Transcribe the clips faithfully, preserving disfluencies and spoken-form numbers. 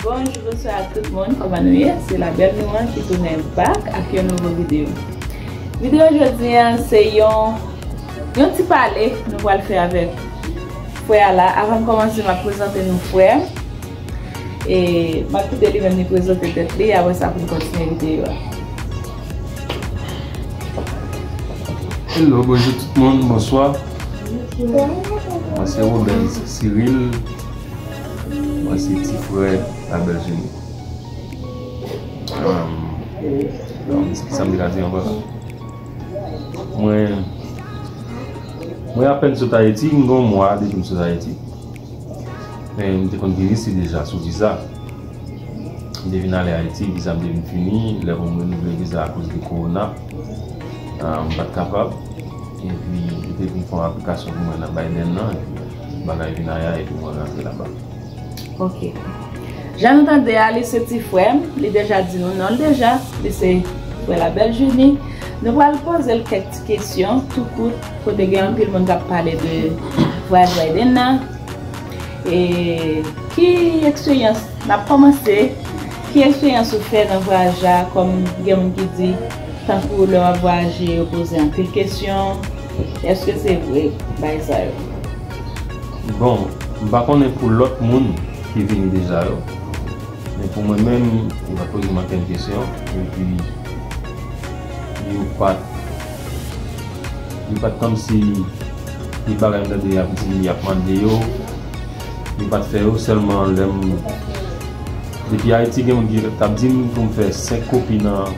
Bonjou, bonswa a tout moun, kòman nou ye? Se Labèl Noir ki tounen back ak yon nouvo videyo. Videyo jodi a, se yon, yon ti pale nou pral fè avèk frè a la. Avan m kòmanse, m ap prezante nou frè. E m ap kite li menm li prezante tèt li, apre sa pou n kontinye videyo a. Hello, bonjou tout moun, bonswa. Mwen se Robens Cyril. Mwen se ti frè Labèl Jini. Ehm, bon, sa m te ka di ankò la? Mwen, mwen apèn sot Ayiti, m gen yon mwa depi m sot Ayiti. Men m te konn vin isi deja sou viza. M te vin ale Ayiti, viza m te vin fini, lè pou m renouvle viza akoz de kowona, ah, m pa t kapab. Epi, yo te vin fè yon aplikasyon pou mwen nan Biden nan, epi bagay vin aya, epi mwen rantre laba. Ok. Jan nou tande a, li se ti frè m, li deja di nou non l deja, li se frè Labèl Jini. Nou pral poze l kèk ti kesyon, tou kout, kote gen anpil moun k ap pale de vwayaj Biden nan. E ki eksperyans, n ap kòmanse, ki eksperyans ou fè nan vwayaj la, kòm gen moun ki di, tankou lè w ap vwayaje, yo poze anpil kesyon, èske se vre, bagay sa yo? Bon, m pa konnen pou lòt moun ki vini deja yo, men pou mwen menm, yo pa t poze m okenn kesyon, epi yo pa t, yo pa t kòmsi, gen bagay m tande y ap di, y ap mande yo, yo pa t fè yo, sèlman lè m, depi Ayiti, gen moun ki t ap di m pou m fè senk kopi nan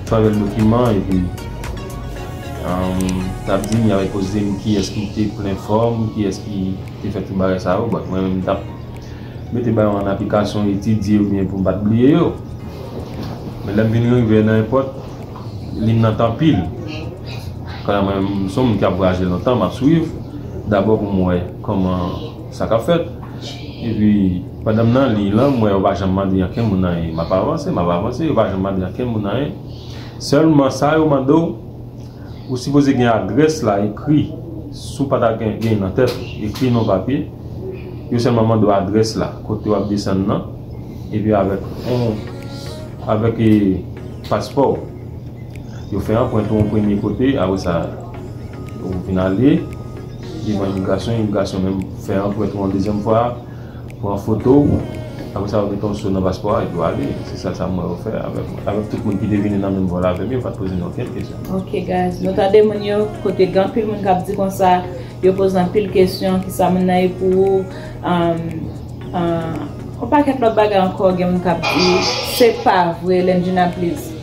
travel dokiman, epi, um, t ap di m, y ap poze m kiyès ki te plen fòm, kiyès ki te fè tout bagay sa yo, but mwen menm, m t ap mete bagay yo an aplikasyon, etidye yo byen pou m pa t bliye yo. Men lè m vin rive nan èpòt, li nan tan pil. Kanmenm mwen, m se yon moun ki ap vwayaje lontan, m ap swiv dabò pou m wè kòman sa k ap fèt. Epi, pandan m nan liy lan, m wè yo pa janm mande ankenn moun anyen. M ap avanse, m ap avanse, yo pa janm mande ankenn moun anyen. Sèlman sa yo mande w, ou sipoze gen adrès la ekri, si w pa ta gen, gen nan tèt ou, ekri nan papye. Yo sèlman mande w adrès la, kote w ap desann nan, epi avèk yon, avèk, e, paspò w. Yo fè anprent ou yon premye kote, apre sa, ou vin ale devan imigrasyon, imigrasyon menm fè anprent ou yon dezyèm fwa, pran foto w, apre sa, yo mete yon so nan paspò a, epi w ale. Se sèl sa m wè yo fè avèk mwen. Avèk tout moun ki te vini nan menm vòl avè m yo, yo pa t poze m okenn kesyon. Ok, guys, nou tande moun yo, kote gen anpil moun k ap di konsa, yo poze anpil kesyon, kisa moun nan ye pou ou, um, uh, yon pakèt lòt bagay ankò, gen moun k ap di, se pa vre, Lendjina, please.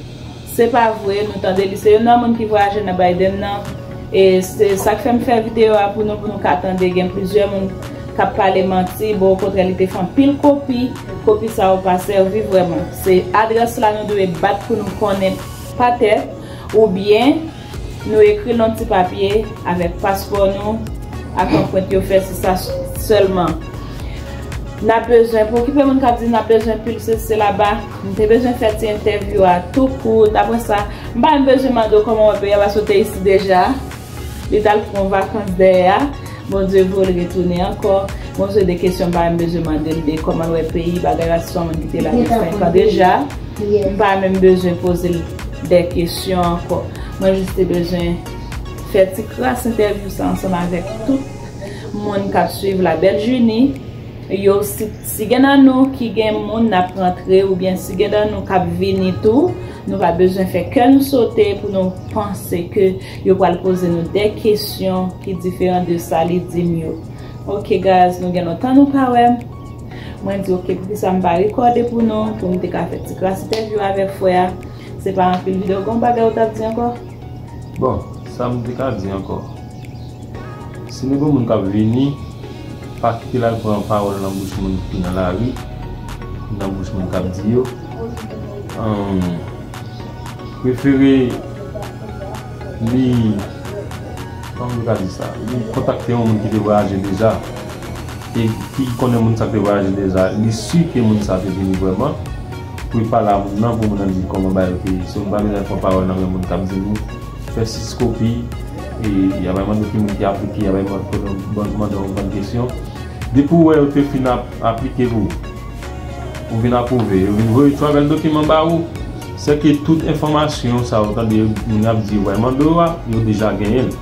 Se pa vre, nou tande li se youn nan moun ki vwayaje nan Biden nan. E se sa k fè m fè videyo a pou nou, pou nou ka tande. Gen plizyè moun k ap pale manti. Bon, okontrè, li te fè anpil kopi. Kopi sa yo pa sèvi vrèman. Se adrès la nou dwe bat pou nou konnen pa tèt. Oubyen, nou ekri l nan ti papye avèk paspò nou, ak anprent yo fè, se sa sèlman. N ap bezwen, pou okipe moun k ap di n ap bezwen pil sesi sela, m te bezwen fè ti entèvyou a tou kout. Apre sa, m pa menm bezwen mande w kòman w wè peyi a, paske w te isi deja. Li t al pran vakans dèyè a. Bondye voye l retounen ankò. Bon, se de kesyon m pa menm bezwen mande l de kòman l wè peyi, bagay la, se yon moun ki te la de senk an deja. M pa menm bezwen poze l de kesyon ankò. Mwen jis te bezwen fè ti kras entèvyou sa ansanm avèk tout moun k ap swiv Labèl Jini. Yo, si, si gen nan nou ki gen moun n ap rantre, oubyen si gen nan nou k ap vini tou, nou pa bezwen fè kè nou sote pou nou panse ke yo pral poze nou de kesyon ki diferan de sa li di m yo. Ok, guys, nou gen lontan nou pa wè m. Mwen di, ok, poukisa m pa rekòde pou nou, pou m te ka fè ti kras entèvyou avèk frè a. Se pa anpil videyo, gon bagay ou t ap di ankò? Bon, sa m te ka di ankò. Si nou gen moun k ap vini, pa kite l al pran pawòl nan bouch moun ki nan lari, nan bouch moun k ap di yo. Ahn, prefere li, kòman m ka di sa? Li kontakte yon moun ki te vwayaje deja, e ki konnen moun sa te vwayaje deja, li si ke moun sa te vini vrèman, pou l pale a moun nan, pou moun nan di kòman bagay yo te ye. So, m pa bezwen pran pawòl nan men moun k ap di nou, fè sis kopi, e y a bay mande ki moun ki aplike, y a bay mande, mande yon bann kesyon. Depi w wè yo te fin ap-, aplike pou ou, ou vin apwouve, yo vin voye travel dokiman ba ou, se ke tout enfòmasyon sa yo tande moun ap di yo pral mande w a, yo deja genyen l.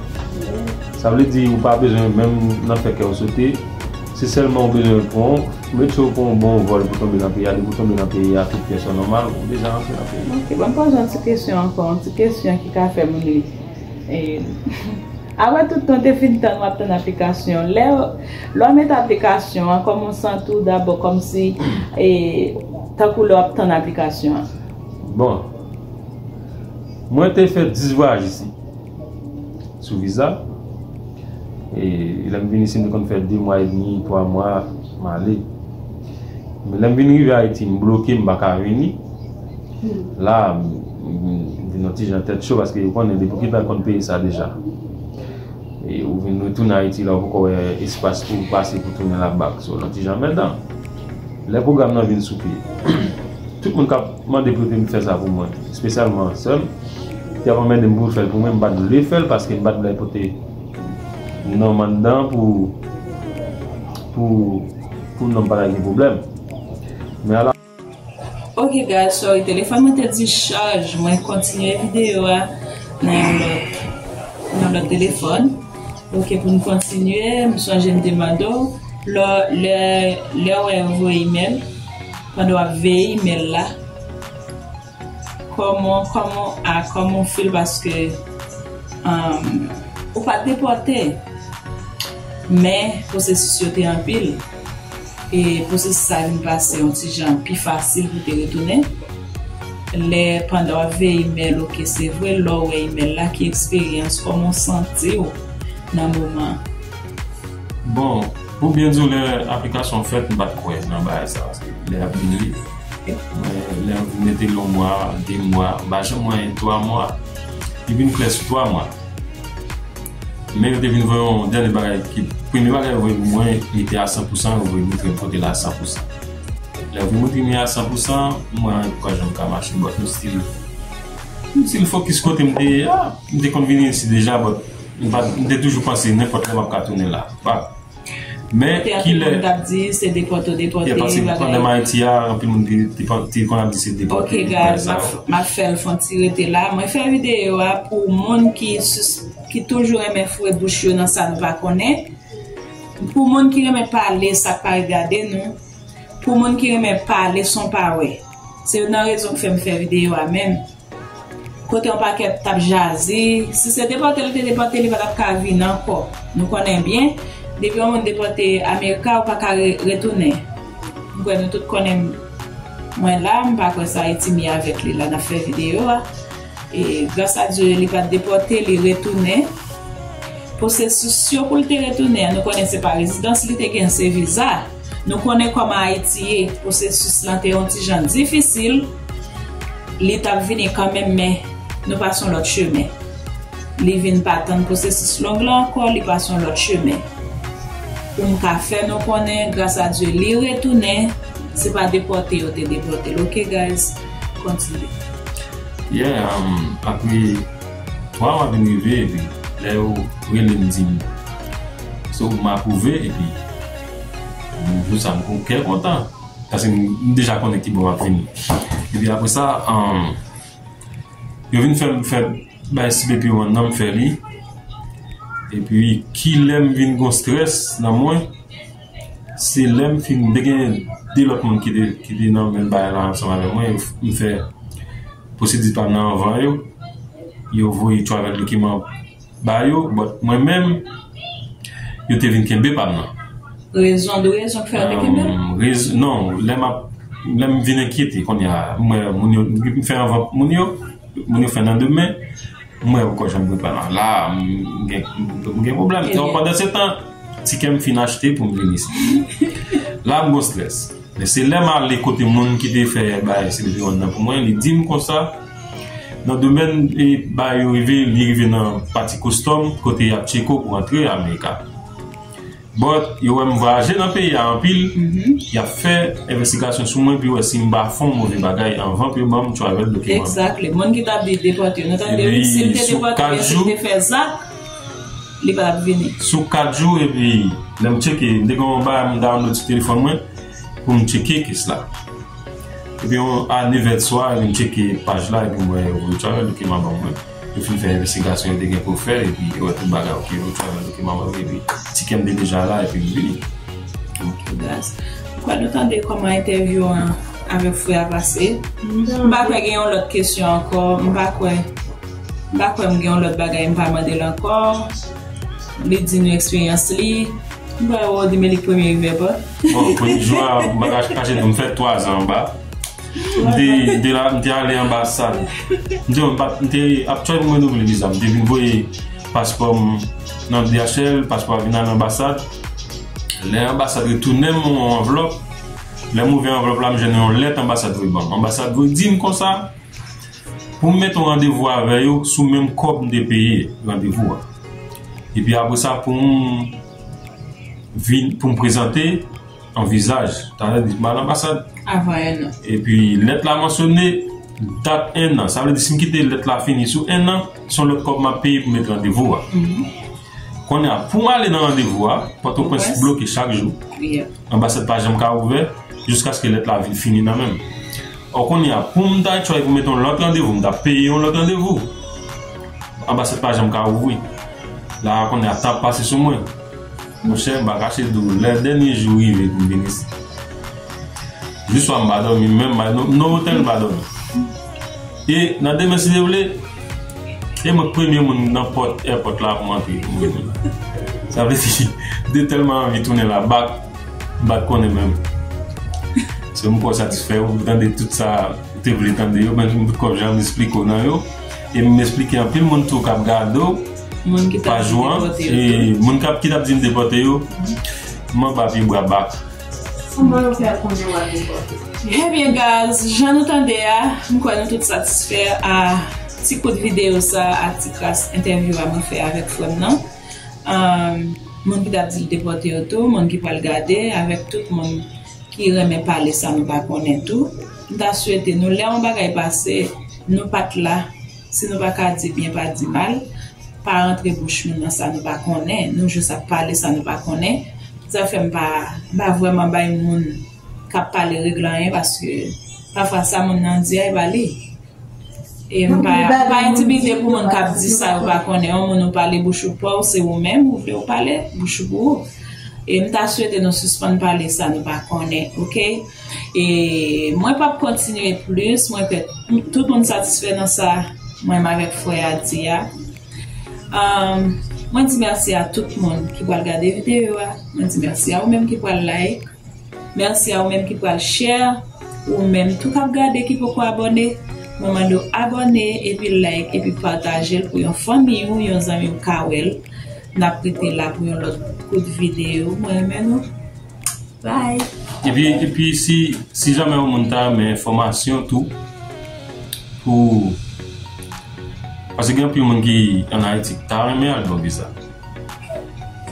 Sa vle di ou pa bezwen menm nan fè kè w sote, se sèlman ou bezwen pran, mete w pran yon bon vòl pou tonbe nan peyi a, depi w tonbe nan peyi a, tout pyès yo nòmal, ou deja rantre nan peyi a. Ok, ban m poze yon ti kesyon ankò, yon ti kesyon ki ka fè moun ri. E, apre tout tan te fin tann w ap tann aplikasyon, lè, lè w met aplikasyon an, kòman w santi w dabò, kòmsi, e, tankou lè w ap tann aplikasyon an? Bon, mwen te fè dis vwayaj isit sou viza. E lè m vin isit, m te konn fè de mwa edmi, twa mwa, m ale. Men lè m vin rive Ayiti, m bloke, m pa ka vini. La, m, m, m vin yon ti jan tèt cho, paske ou konnen depi w kite l konn peye sa deja. E ou vin retounen Ayiti la, ou poko wè espas pou w pase pou tounen la bak. So, yon ti jan anmèdan. Lè pwogram nan vin sou pye, tout moun k ap mande pou yo te fè sa pou mwen, espesyalman sè m, ki ap anmède m pou l fè l pou mwen, m pa t vle fè l paske m pa t vle pote non m anndan pou, pou, pou non m pa ta gen pwoblèm. Men ala. Ok, guys, sorry, telefòn mwen te discharge. Mwen kontinye videyo a nan yon lòt, nan lòt telefòn. Ok, pou n kontinye, m sonje m te mande w, lè, lè, lè w wè yo voye imèl, pandan w ap veye imèl la, kòman, kòman, a, kòman w feel, paske, um, ou pa t depòte, men pwosesis yo te anpil. E pwosesis sa vin pase yon ti jan pi fasil pou te retounen. Lè pandan w ap veye imèl, ok, se vre, lè w wè imèl la, ki eksperyans, kòman w santi w nan moman an? Bon, pou byen di w, lè aplikasyon fèt, m pa t kwè nan bagay sa, paske lè y ap vin li, mwen, lè m vin mete l yon mwa, de mwa, m pa janm wè twa mwa, li vin klè sou twa mwa. Men yo te vin voye yon dènye bagay ki, premye bagay yo voye pou mwen, li te a san pou san, yo voye montre m kote l a san pou san. Lè yo vin montre m li a san pou san, m wè m pa janm ka mache, but m still, m still fokis kote m te ye a. M te konn vini isit deja, but m pa, m te toujou panse nenpòt lè m ap ka tounen la. But, men, kote anpil moun t ap di se depòte, depòte, yeah, paske pandan m Ayiti a, anpil moun te, te, te konn ap di se depòte, ok, guys, m ap, m ap fè l fè yon ti rete la. Mwen fè videyo a pou moun ki sis-, ki toujou renmen foure bouch yo nan sa nou pa konnen. Pou moun ki renmen pale sa k pa regade nou. Pou moun ki renmen pale san pa wè. Se youn nan rezon k fè m fè videyo a menm. Kote yon pakèt t ap jaze, si se depòte l te depòte, li pa t ap ka vin ankò. Nou konnen byen, depi yon moun depòte Amerika, ou pa ka re-, retounen. M kwè nou tout konnen m, mwen la, m pa kwè se Ayiti m ye avèk li la, n ap fè videyo a. E, gras a Dye, li pa t depòte, li retounen. Pwosesis yo pou l te retounen an, nou konnen se pa rezidans li te gen, se viza. Nou konnen kòman Ayiti ye, pwosesis lan te yon ti jan difisil. Li t ap vini kanmenm, men nou pase yon lòt chemen. Li vin pa tann pwosesis long lan ankò, li pase yon lòt chemen. Pou m ka fè nou konnen, gras a Dye, li retounen, se pa depòte yo te depòte l. Ok, guys, kontinye. Yeah, um, apre twa mwa vin rive, epi lè yo rele m di m, so, m apwouve, epi jou sa m kon kè kontan. Paske m, m deja konnen ki bò m ap vini. Epi apre sa, um, yo vin fè m fè bay S P P one nan, m fè li. Epi kilè m vin gon strès nan mwen, Se lè m fin, m te gen de lòt moun ki te, ki te nan menm bagay la ansanm avèk mwen, m fè pwosedi pa m nan anvan yo, yo voye travel dokiman ba yo, but mwen menm, yo te vin kenbe pa m nan. Rezon, de rezon ki fè yo te kenbe l? Um, rez-, non, lè m ap, lè m vin enkyete, kounye a, m wè moun yo, m fè anvan moun yo, moun yo fè nan demen, m wè poko janm reprann la. La, m gen, m gen pwoblèm. Ebyen. Pandan se tan, tikè m fin achte pou m vin isit. La, m gon strès. Men se lè m ale kote moun ki te fè bagay C B P One nan pou mwen, li di m konsa, nan domèn e bagay yo rive, li rive nan pati kustòm, kote y ap tcheke w pou antre Amerika. But, yo wè m vwayaje nan peyi a anpil, y ap fè envestigasyon sou mwen, pou yo wè si m pa fè yon move bagay anvan pou yo ban m travel document. Exactly. Moun ki t ap di depòte yo, nou tande wi, si m te depòte, si m te fè zak, li pa t ap vini. Sou kat jou, epi lè m tcheke, m te gen yon bagay m download sou telefòn mwen pou m tcheke kes la. Epi yon, a nevè swa, epi m tcheke paj la, epi m wè yo voye travel dokiman ban mwen. Yo fin fè envestigasyon yo te gen pou yo fè, epi yo wè tout bagay oke, yo travel dokiman ban mwen, epi tikè m te deja la, epi m vini. Ok, guys. M kwè nou tande kòman entèvyou an avèk frè a pase. M pa kwè gen yon lòt kesyon ankò. M pa kwè. M pa kwè m gen yon lòt bagay m pa mande l ankò. Li di nou eksperyans li. M kwè ou di men li k premye rive èpòt. Bon, premye jou a, m pa ka kache nou, m fè twa zan anba. M te, m te la, m te ale anbasad. M te, m pa, m te ap try pou m renouvle viza. M te vin voye paspò m nan D H L, paspò a vin al anbasad. Lè anbasad retounen m yon anvlòp, lè m ouvè anvlòp la, m jwenn yon lèt anbasad voye ban m. Anbasad voye di m konsa, pou m mete yon randevou avè yo sou menm kòb m te peye randevou a. Epi apre sa, pou m vin, pou m prezante yon vizaj, sa vle di m al anbasad. Avan en an. Epi lèt la mansyone dat en an. Sa vle di si m kite lèt la fini sou en an, se yon lòt kòb m ap peye pou m mete randevou a. Kounye a, pou m ale nan randevou a, Pòtoprens bloke chak jou. Anbasad pa janm ka ouvè jiskaske lèt la vin fini nan men m. Ò, kounye a, pou m ta try pou m mete yon lòt randevou, m ta peye yon lòt randevou. Anbasad pa janm ka ouvri. La a, kounye a, tan ap pase sou mwen. Monchè, m pa kache di w, lè dènye jou rive pou m vin isit. Jou swa m pa dòmi, menm m pa, nan, nan otèl m pa dòmi. E nan demen, si Dye vle, e mwen k premye moun nan pòt èpòt la pou m antre, pou m vini. Sa vle di, m te tèlman anvi tounen la bak, m pa t konnen menm. Se m kwè w satisfè, ou tande tout sa ou te vle tande yo, men m poko janm esplike w nan yo. E m esplike anpil moun tou k ap gade w, paj ou an, e moun k ap, ki t ap di m depòte yo, m anba pye bwa bak. Kòman yo fè konnen w al depòte? Ebyen, guys, jan nou tande a, m kwè nou tout satisfè a ti kout videyo sa, a ti kras entèvyou a mwen fè avèk frè m nan. Ahn, moun ki t ap di l depòte yo tou, moun ki pral gade, avèk tout moun ki renmen pale sa nou pa konnen tou. M ta swete nou, lè yon bagay pase, nou pa t la, si nou pa ka di byen, pa di mal, pa rantre bouch moun nan sa nou pa konnen. Nou jis ap pale sa nou pa konnen. Sa fè m pa, m pa vrèman bay moun k ap pale règle anyen, paske pafwa sa moun nan di a, e pa li. E m pa, m pa entimide pou moun k ap di sa yo pa konnen. Yon moun ou pale bouch ou pa w, se ou menm, ou vle ou pale, bouch ou pou ou. E m ta swete nou sispann pale sa nou pa konnen, oke? E mwen p ap kontinye plis, mwen kwè tout moun satisfè nan sa mwen menm avèk frè a di a. Ahn, mwen di mèsi a tout moun ki pral gade videyo a. Mwen di mèsi a ou menm ki pral like. Mèsi a ou menm ki pral share. Ou menm tou k ap gade ki poko abòne, mwen mande w abòne, epi like, epi pataje l pou yon fanmi w, yon zanmi w ka wè l. N ap rete la pou yon lòt kout videyo. Mwen renmen nou. Bye. Epi, epi si, si jamè yon moun ta renmen enfòmasyon tou, pou, paske gen anpil moun ki ann Ayiti ki ta renmen al ban viza.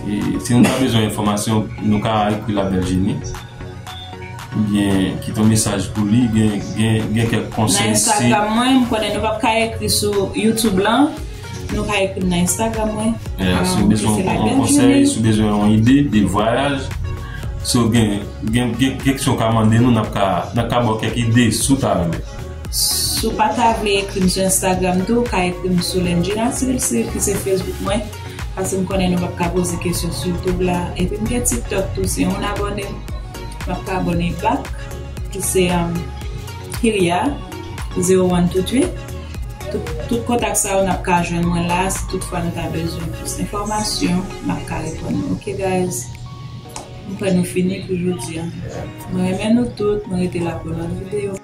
E si nou ta bezwen enfòmasyon, nou ka ekri La Belle Génie. Oubyen kite yon mesaj pou li, gen, gen, gen kèk konsèy. Nan Instagram mwen, m konnen nou p ap ka ekri sou YouTube lan. Nou ka ekri m nan Instagram mwen. Yeah, si w bezwen yon konsèy, si w bezwen yon ide de vwayaj, si w gen, gen, gen kesyon w ka mande nou, n ap ka, n ap ka ba w kèk ide si w ta renmen. Si w pa ta vle ekri m sou Instagram tou, w ka ekri m sou Lendjina Silse, ki se Facebook mwen. Paske m konnen nou p ap ka poze kesyon sou YouTube la. Epi m gen TikTok tou, si yon moun abòne m, m ap ka abòne back, ki se um, Hiria zero one two three. Tout, tout kontak sa yo n ap ka jwenn mwen la, si toutfwa nou ta bezwen plis enfòmasyon, m ap ka reponn nou. Ok guys, m kwè nou fini pou jodi a. Mwen renmen nou tout, mwen rete la pou lòt videyo.